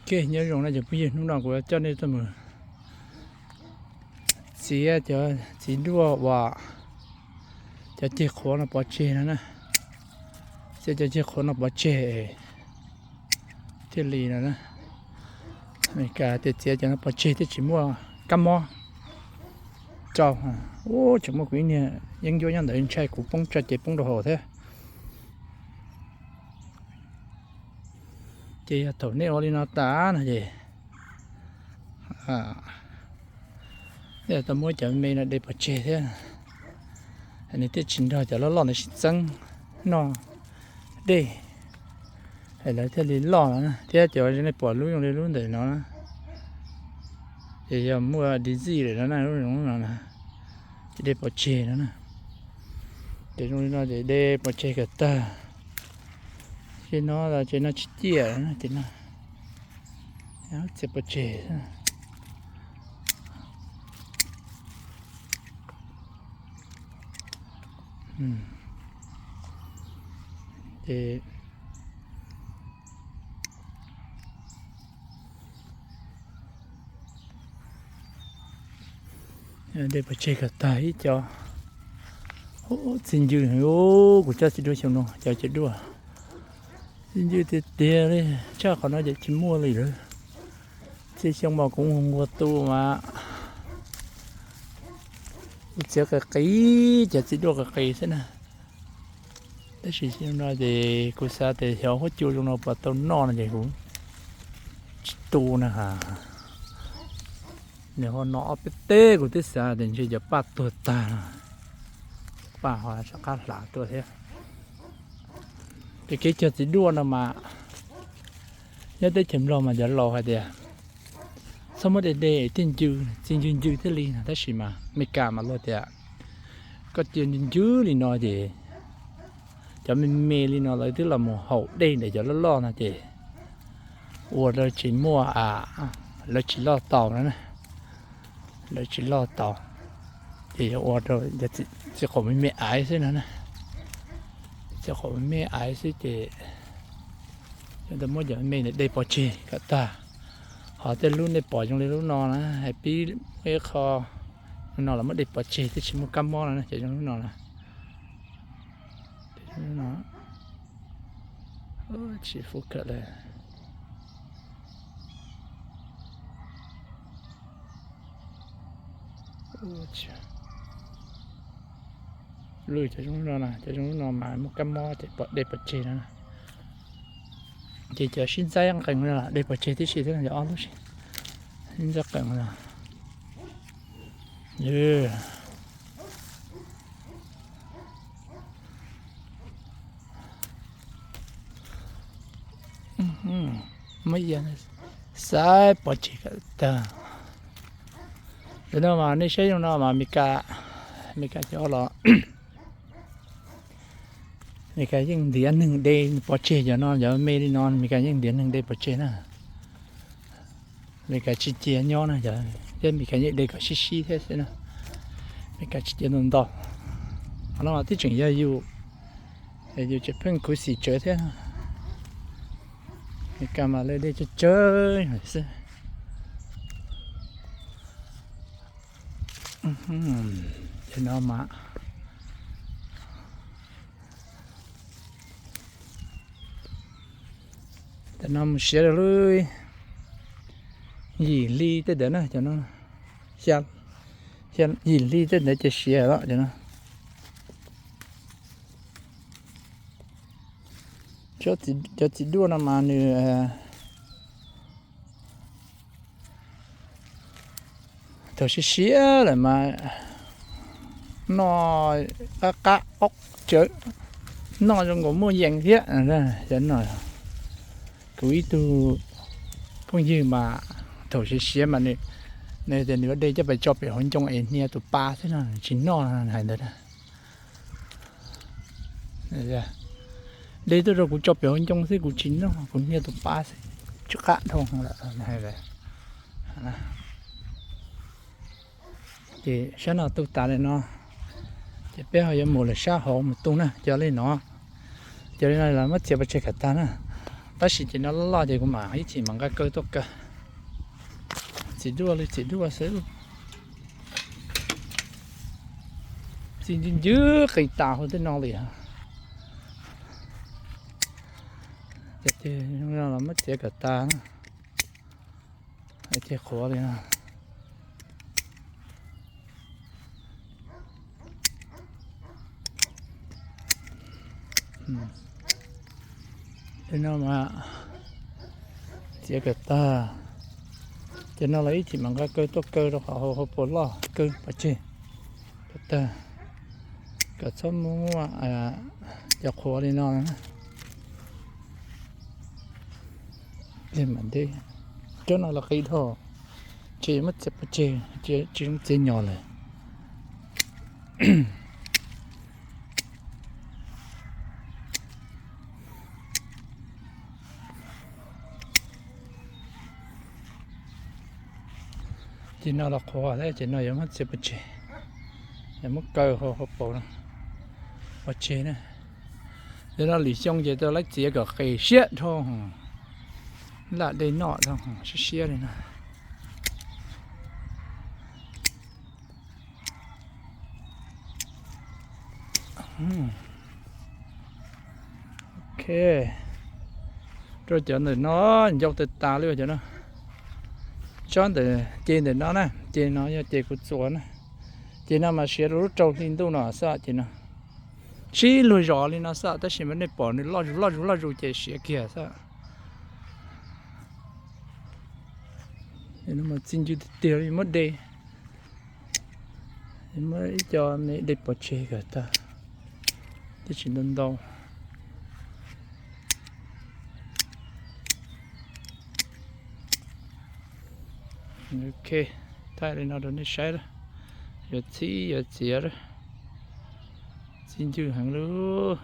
Ok, nyob zoo na cov phooj ywg, hnub no kuv coj nej tuaj mus txiav cov txiv duaj uas cov ceg qhuav no pov tseg no na. Txiav cov ceg qhuav no pov tseg thiaj li no na. Mes kas tias txiav cov no pov tseg thiaj tsis muaj kab mob rau. Ub, tseem muaj kuv ib niag yeeb ncuab nyob ntawd ntshai kuv poob tso ces poob rau hauv thiab. Ces yog thaum nej ua li no tas no ces nej tau muab cov me no de pov tseg thiab, nws thiaj tsis nrog cov loj loj ntawd sib txeeb noj dej, lawv thiaj li loj no na. Thiab cov nej pom lub zoo li lub ntawm no na, ces yog muaj disease lawm no na, lub zoo no na, ces de pov tseg no na. Ces zoo li no ces de pov tseg kom tag. Ces no ces no tsis ciaj ces no txiav pov tseg. Ces de pov tseg kom tag ib co. Txiv ncw, kuv coj txiv duaj xyoo no, cov txiv duaj txiv ncw tiag tiag li, tshaj qhov no ces tsis muaj li lawm. Txij xyoo mas kuv nquag tu mas kuv txiav qis qis, cov txiv duaj qis qis xwb na. Tab sis xyoo no ces kuv xav tias xyov huab cua zoo no puas tau noj no ces kuv tsis tu na ha. Nws ho no ob peb teg kuv twb xav tias ntshe cov paj tuag tag, paj ho rov qab hlav tuaj thiab. Ces kev cog txiv duaj no mas nyob teb chaws Nplog mas cov laus hais tias txhob muab de de thiaj ncw, txi ncw ncw thiaj li no, tab sis mas Meskas mas luag tias koj cia ncw ncw li no ces cov me me li no lawv twb los mus haus dej ntawm cov loj loj no ces ua rau tsis muaj, lawv tsis loj tau na, lawv tsis loj tau, ces yuav ua rau txiv qaum me me aiv xwb no na. Txiv qaum me me aiv xwb ces yuav tau muab cov me me ntawd de pov tseg kom tag. Ho tej lub nej pom zoo li lub no na, hais pib muaj ib qho no los muab de pov tseg thiaj tsis muaj kab mob no na, cov zoo lub no na. Tsis fub kawm li. Lwj cov zoo lub no na, cov zoo lub no mas muaj kab mob ces pom de pov tseg no na. Ces cov sib ntxaib nqees no de pov tseg tib si thiab, cov ob lub sib ntxaib qees no. Muab xaib pov tseg kom tag. Ntawm no mas nej saib zoo no mas Mes Kas, Mes Kas cov los Mes Kas yeej ntiav neeg de pov tseg, cov no cov me li no Mes Kas yeej ntiav neeg de pov tseg na. Mes Kas tsis cia nyob na, thiab Mes Kas yeej de kom sib sib thiab xwb na. Mes Kas tsis cia ntau ntau. Qhov no mas twb tseem yog yus, yus tseem pheej khuv xim tsawv thiab. Mes Kas mas lawv de tsawg tsawg xwb. Cov no mas, cov no mus siav rau lub yim hli tej ntawd na, cov no, xya, xya, yim hli tej ntawd ces siav lawm cov no. Cov txiv duaj no mas nws thaum siav siav lawm mas noj qab qab ob tsawv, noj zoo nkaus muaj yees thiab. Cov no kuv ib tug phooj ywg mas thaum siav siav mas nws, nws tias nws yuav de coj pais tso pem hauv ncoo es hnia tus pa xwb no, tsis noj hais ntawd na. De tuaj rau kuv tso pem hauv ncoo xwb kuv tsis noj, kuv hnia tus pa xwb, tsw qab dhau lawm hais. Ces sab no tu tas li no, ces peb ho yuav mus lawm sab hauv mus tu na, cov li no, cov li no los muab txiav pov tseg kom tag na. Tab sis ces no loj loj ces kuv mam ib chim mam nqa kaw tuaj kaw. Txiv duaj li txiv duaj xwb. Txi ncw ncw qis tas hauv tej no li. Ces los muab txiav kom tag na. Hais tias qhuav li no. Li no mas txiav kom tag. Ces no los ib chim mam nqa kaw tuaj kaw rau qhov hauv hauv paus loj kaw pov tseg kom tag, kom txhob muaj cov qhuav li no. Cov no los qis dhau, ces muab txiav pov tseg, tsis zoo txiav nyos lawm. Ces no los qhuav thiab, ces no yuav muab txiav pov tseg, yuav muab kaw hauv hauv paus pov tseg na. Yog no lwm xyoo ces tau laib txiav kom qis siab dhau, lam dej noj dhau siab siab li no. Ok, rau cov ntawm no ncau tas tas li cov no. Tsob ntawm ces ntawm no na, ces no yog ces kuv txuas na. Ces no mas siav rau lub rau hli ntuj no xwb ces no. Sib luag zos li no xwb tab sis mas nej pom nws loj zus loj zus loj zus ces siav kiag xwb. Txi ncw tiag tiag li, muab de, muab ib co me de pov tseg kom tag, twb tsis ntau ntau. Ok, thaij li no rau nej saib, yuav txhib yuav txiav, txi ncw heev lauj.